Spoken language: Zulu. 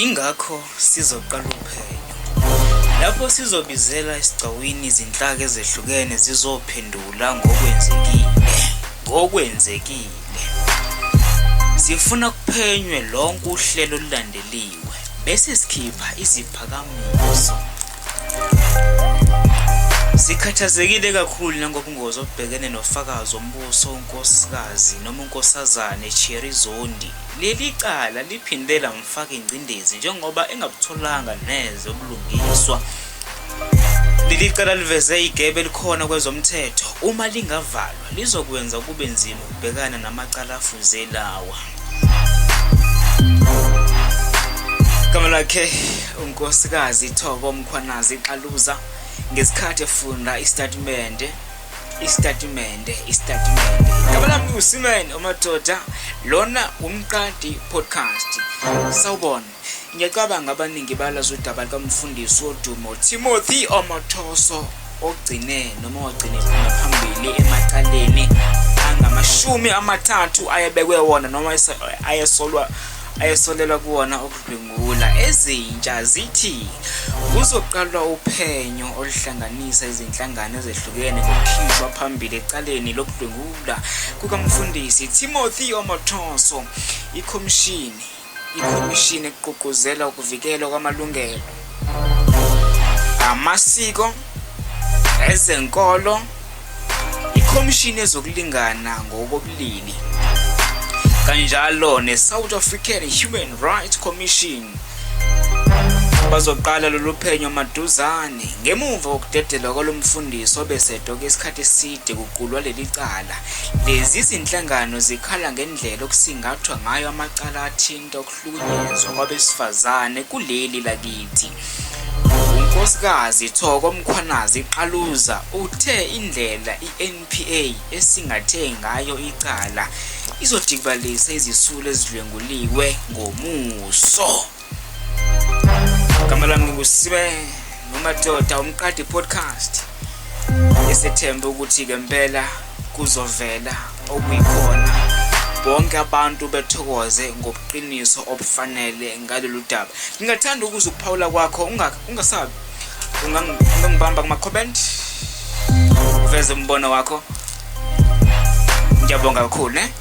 Yingakho sizoqala uphenyo. Lapho sizobizela esigcawini izinhlaka ezehlukene zizophendula ngokwenzekile. Ngokwenzekile. Sifuna kuphenywe lonke uhlelo olulandeliwe bese sikhipha iziphakamiso. Sikhathazekile kakhulu nangobungozi obubhekene nofakazi wombuso uNkosikazi noma uNkosazane Cherry Zondi. Leli cala liphinde lamfaka ingcindezi njengoba engabutholanga neze ubulungiswa. Leli cala liveze igebe elikhona kwezomthetho. Uma lingavalwa lizokwenza kube nzima ukubhekana namacala afuze lawa. Igama lakhe uNkosikazi Thoko Mkhwanazi Xaluza ngesikhathi efunda isitatimende isitatimende isitatimende. Igama lami nguSimen uMadoda, lona uMqadi Podcast. Sawubona. Ngiyacabanga abaningi balazi udaba lukamfundisi wodumo Timothy Omotoso ogcine noma wagcine ephuma phambili emacaleni angamashumi amathathu ayebekwe wona noma ayesolwa ayesolelwa kuwona ukudlwengula. Ezintsha zithi kuzoqalwa uphenyo oluhlanganisa izinhlangano ezehlukene ngokukhishwa phambili ecaleni lokudlwengula kukamfundisi Timothy Omotoso. Ikhomishini Ikhomishini egqugquzela ukuvikelwa kwamalungelo amasiko, ezenkolo, ikhomishini yezokulingana ngokobulili kanjalo ne-South African Human Rights Commission bazoqala lolu phenyo maduzane ngemuva kokudedelwa kwalo mfundisi obesedoke isikhathi eside kuqulwa leli cala. Lezi zinhlangano zikhala ngendlela okusingathwa ngayo amacala athinta ukuhlukunyezwa kwabesifazane kuleli lakithi. UNkosikazi Thoko Mkhwanazi Qaluza uthe indlela iNPA esingathe ngayo icala izodikibalisa izisulu ezidlwenguliwe ngomuso. Igama lami nginguSibe noMadoda uMqadi Podcast. Esethemba ukuthi ngempela kuzovela okuyikhona bonke abantu bethokoze ngobuqiniso obufanele ngalolu daba. Ngingathanda ukuzwa ukuphawula kwakho ungasabi ungangibamba kuma-comment uveze umbono wakho. Ngiyabonga kakhulu ne.